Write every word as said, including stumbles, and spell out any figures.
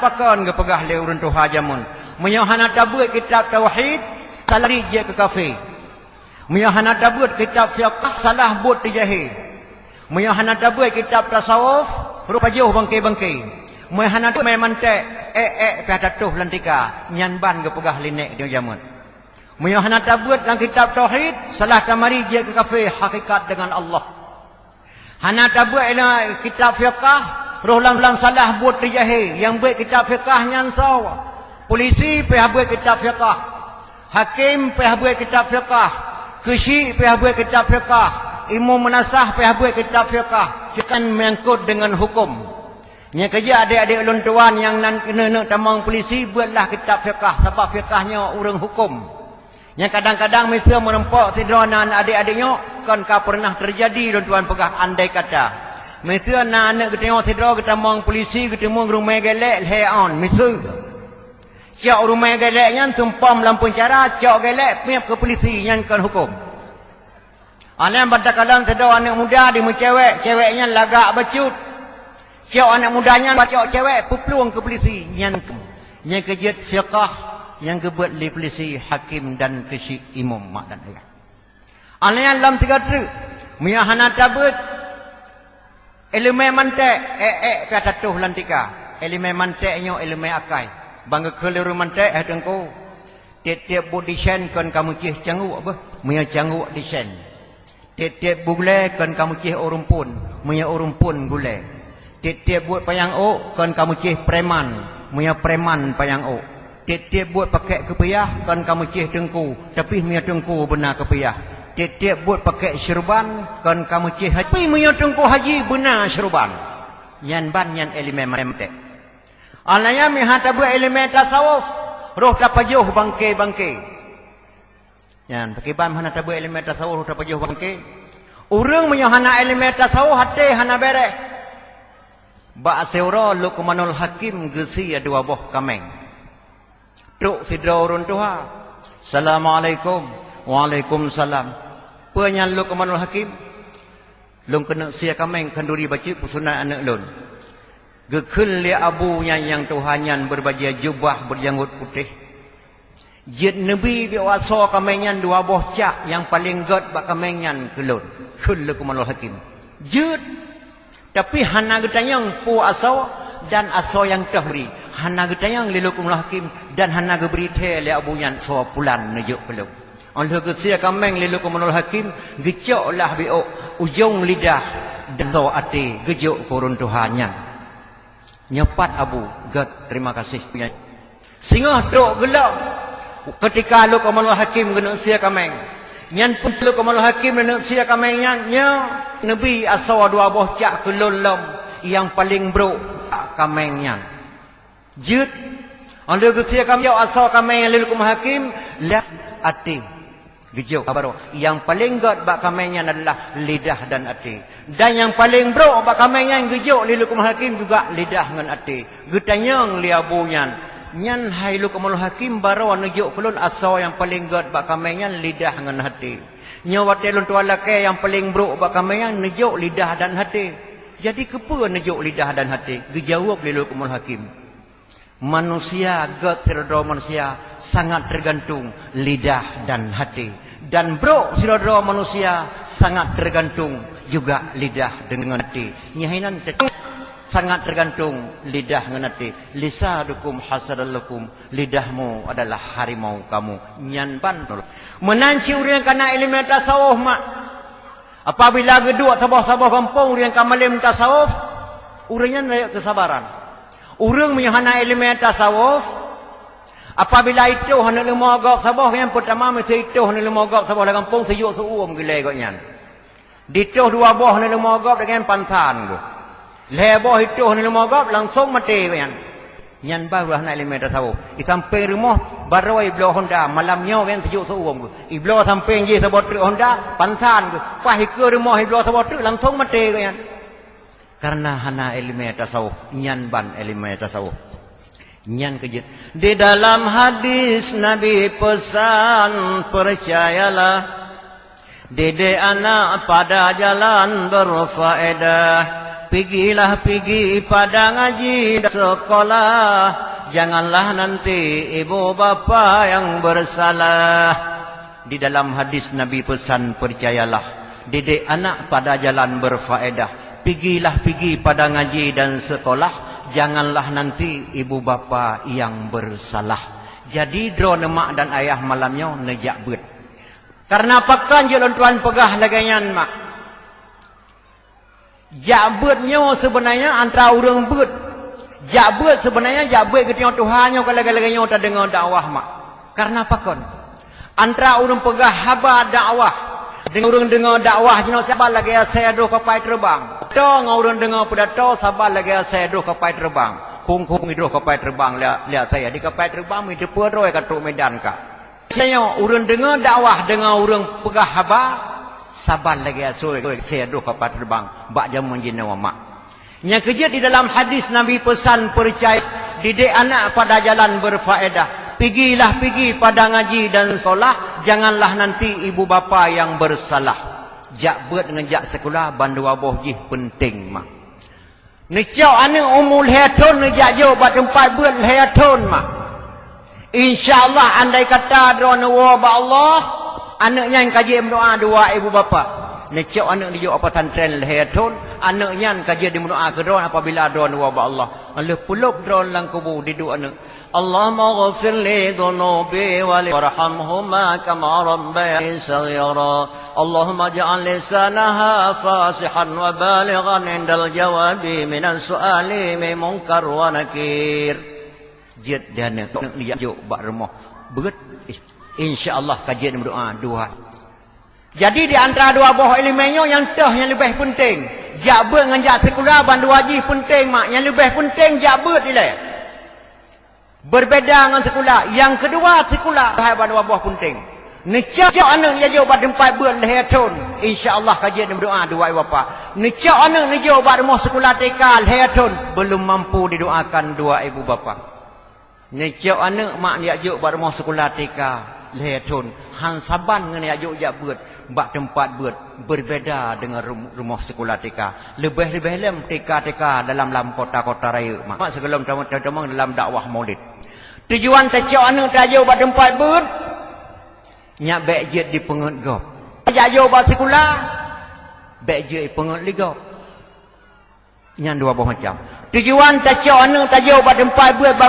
Pakon geupeugah lé ureuëng tuha jameun, meunyoe hana tabeuet kitab tauhid, salah jeuet keu kafé. Meunyoe hana tabeuet kitab fiqah, salah buet teujahé. Meunyoe hana tabeuet kitab tasawuf, rôh pajoh bangké-bangké. Meunyoe hana tabeuet mantek, ék-ék pih tatoh lam tika, nyan ban geupeugah lé nèk di jameun. Meunyoe hana tabeuet lam kitab tauhid, salah tamari jeuet keu kafé hakikat deungon Allah. Hana tabeuet lam kitab fiqah, rôh lam, lam salah buet teujahé. Nyang beuet kitab fiqah nyan soe? Polisi pih beuet kitab fiqah. Hakém pih beuet kitab fiqah. Keuchik pih beuet kitab fiqah. Imum meunasah pih beuet kitab fiqah. Fiqah menyangkut deungon huköm. Nyang keujeuet adék-adék ulôn tuan nyang nan keuneuk tamong polisi, beuetlah kitab fiqah, sabab fiqah nyoe ureuëng huköm. Nyang kadang-kadang miseue meurumpok sidroe na adék-adék nyoe, kon ka peureunah teujadi lôn tuan peugah andai kata. Miseue na aneuëk geutanyoe sidroe geutamong polisi, geuteumeung rumai gélek lhée ôn, miseue. Cok rumai gélek nyan sumpom lam peuncara, cok gélek piep keu polisi, nyan kon huköm. Alèh ban takalon sidroe aneuëk muda dimeucewek, cewek nyan lagak bacut. Cok aneuëk muda nyan bacok cewek peuplueng keu polisi, nyan, nyan keujeuet fiqah nyang geubeuet lé polisi, hakém dan keuchik, imum mak dan ayah. Alèh nyan lom sigoe treuk, meunyoe hana tabeuet ileumèe mantek, ék-ék ka tatoh lam tika. Ileumèe mantek nyoe ileumèe akai. Ban geukheun lé ureuëng mantek, hai teungku, tieb-tieb buet disen kon ka meucéh cangguk beuh, meunyoe cangguk disen. Tieb-tieb buet gulèe kon ka meucéh ureuëng phon, meunyoe ureuëng phon gulèe. Tieb-tieb buet panyang ôk kon ka meucéh preman, meunyoe preman panyang ôk. Tieb-tieb buet pakèk keupiah kon ka meucéh teungku, tapi meunyoe teungku beuna keupiah. Tieb-tieb buet pakèk syeuruban kon ka meucéh haji, tapi meunyoe teungku haji beuna syeuruban. Nyan ban nyan ileumèe mantek. Alèh nyan meuhana tabeuet ileumèe tasawuf, rôh tapajoh bangké-bangké. Nyan, pakriban hana tabeuet ileumèe tasawuf, rôh tapajoh bangké. Ureuëng meunyoe hana ileumèe tasawuf, até hana bèrèh. Bak siuroe Luqmanul Hakim geusie dua boh kaméng. Trok sidroe ureuëng tuha, "Assalamualaikum." "Waalaikumsalam." "Peue nyan Luqmanul Hakim?" "Lôn keuneuk sie kaméng khanduri bacut peusunat aneuëk lôn." Geukheun lé abu nyan nyang tuha nyan beubajée jubah beujanggot putéh. "Jeuet neubi bak asoe kaméng nyan dua boh cak nyang paleng gét bak kaméng nyan keu lôn," kheun Luqmanul Hakim. "Jeuet." Tapi hana geutanyong peue asoe dan asoe nyang teuh bri. Hana geutanyong lé Luqmanul Hakim dan hana geubri thèe lé abu nyan asoe pulan neujok keu lôn. Óh lheueh geusie kaméng lé Luqmanul Hakim, geucok lah biôk ujong lidah dan asoe até geujok keu ureuëng tuha nyan. "Nyoe pat abu, gét, terima kasih." Singoh trok geulom. Keutika Luqmanul Hakim geuneuk sie kaméng, nyan pun Luqmanul Hakim geuneuk sie kaméng nyan, nyoe neubi asoe dua boh cak keu lôn lom nyang paleng brok kaméng nyan. Jeuet. Óh lheueh geusie kaméng, asoe kaméng lé Luqmanul Hakim, lidah até. Geujok baroe. Nyang paleng gét bak kaméng nyan adalah lidah dan até. Dan nyang paleng brok bak kaméng nyan geujok lé Luqmanul Hakim juga lidah ngon até. Geutanyong lé abu nyan, "Nyan hai Luqmanul Hakim, baroe neujok keu lôn asoe nyang paleng gét bak kaméng nyan lidah ngon até. Nyoe watée lôn tuan lakée nyang paleng brok bak kaméng nyan neujok lidah dan até. Jadi keupeue neujok lidah dan até?" Geujaweueb lé Luqmanul Hakim, "Manusia gét sidroe-droe manusia sangat teugantung lidah dan até. Dan brok sidroe-droe manusia sangat teugantung juga lidah deungon até." Nyan hainan te-, sangat teugantung lidah ngon até. "Lisanukum hasanul lakum," lidahmu adalah harimau kamu. Nyan ban. Meunan cit ureuëng ka na ileumèe tasawuf mak. Apabila geuduek saboh-saboh gampông ureuëng ka malem tasawuf, ureuëng nyan rayeuk keusabaran. Ureuëng meunyoe hana ileumèe tasawuf, apabila itoh aneuëk leumo gob saboh, nyang peutama miseue itoh aneuëk leumo gob saboh lam gampông, seujok seu-uem geulée gobnyan. Ditoh dua boh aneuëk leumo gob, dengan pansan geuh. Lhée boh itoh aneuëk leumo gob, langsong maté gobnyan. Nyan baru hana ileumèe tasawuf. Di sampéng rumoh baroe ibloe honda, malam nyoe gobnyan seujok seu-uem geuh. Ibloe sampéng jih saboh treuk honda, pansan geuh. Paih ikeue rumoh ibloe saboh treuk, langsong maté gobnyan. Karena hana ileumèe tasawuf, nyan ban ileumèe tasawuf. Nyan keujeuet. Di dalam hadis Nabi pesan, "Percayalah, didik anak pada jalan berfaedah." Pigilah pigi pada ngaji dan sekolah, janganlah nanti ibu bapa yang bersalah. Di dalam hadis Nabi pesan, percayalah, didik anak pada jalan berfaedah. Pigilah pigi pada ngaji dan sekolah, janganlah nanti ibu bapa yang bersalah. Jadi droeneuh mak dan ayah malam nyoe neujak beuet. Karena pakon jeuet lôn tuan peugah lagée nyan mak? Jak beuet nyoe seubeunanya antara ureuëng beuet. Jak beuet seubeunanya jak beuet geutanyoe tuha nyoe ka lagée-lagée nyoe tadeungoe dakwah mak. Karena pakon? Antara ureuëng peugah haba dakwah deungon ureuëng deungoe dakwah jinoe saban lagée asée droe kapai teubang. Peudato ngon ureuëng deungoe peudato saban lagée asée droe kapai teubang. Khung-khung droe kapai teubang liak, liak asée di kapai teubang mi teupeu droe ka trok Medan ka. Meunyoe ureuëng deungoe dakwah deungon ureuëng peugah haba, saban lagée asée droe kapai teubang bak jamén jinoe mak. Nyang keujeuet di dalam hadis Nabi pesan, percaya, didik anak pada jalan berfaedah. Pigilah pigi pada ngaji dan sekolah, janganlah nanti ibu bapa yang bersalah. Jak beuet ngon jak sikula bandua boh jih peunteng mak. Neucok aneuëk umu lhée thon neujak jok bak teumpat beuet lhée thon mak. Insya Allah andai kata droeneuh woe bak Allah, aneuëk nyan ka jeuet meudoá dua ibu bapa. Neucok aneuëk neujok bak pesantren lhée thon, aneuëk nyan ka jeuet dimeudoá keu droeneuh apabila droeneuh woe bak Allah. Lheueh peulop droeneuh lam kubu diduek aneuëk, Allahumma ghfir li dhunubi wa li warhamhuma kama rabbayani shaghira. Allahumma ja'al lisanaha fasihan wa balighan indal jawabi minas su'ali min munkar wa nakir. Jeuet di aneuëk, aneuëk neujak jok bak rumoh beuet. Insya Allah ka jeuet meudoá dua. Jadi di antara dua boh iéleumé nyoe nyang toh nyang leubeh peunteng. Jak beuet ngon jak sikula bandua jih peunteng mak. Nyang leubeh peunteng jak beuet ilée. Berbeda ngon sikula. Nyang keudua sikula hai bandua boh peunteng. Neucok aneuëk neujak jok bak teumpat beuet lhée thon, insya Allah ka jeuet dimeudoá dua ibu bapa. Neucok aneuëk neujok bak rumoh sikula T K lhée thon, belum mampu didoakan dua ibu bapa. Neucok aneuëk mak neujak jok bak rumoh sikula T K lhée thon, han saban ngon neujak jok jak beuet bak teumpat beuet, berbeda deungon rum-, rumoh sikula T K. Leubeh-leubeh lom T K-T K dalam-lam kota-kota rayeuk mak. Mak sigohlom tamong-tamong dalam dakwah Maulid. Tujuan tacok aneuëk tajok bak teumpat beuet, nyak bék jeuet dipeungeut gob. Jak jok bak sikula, bék jeuet dipeungeut lé gob. Nyan dua boh macam. Tujuan tacok aneuëk tajok bak teumpat beuet bak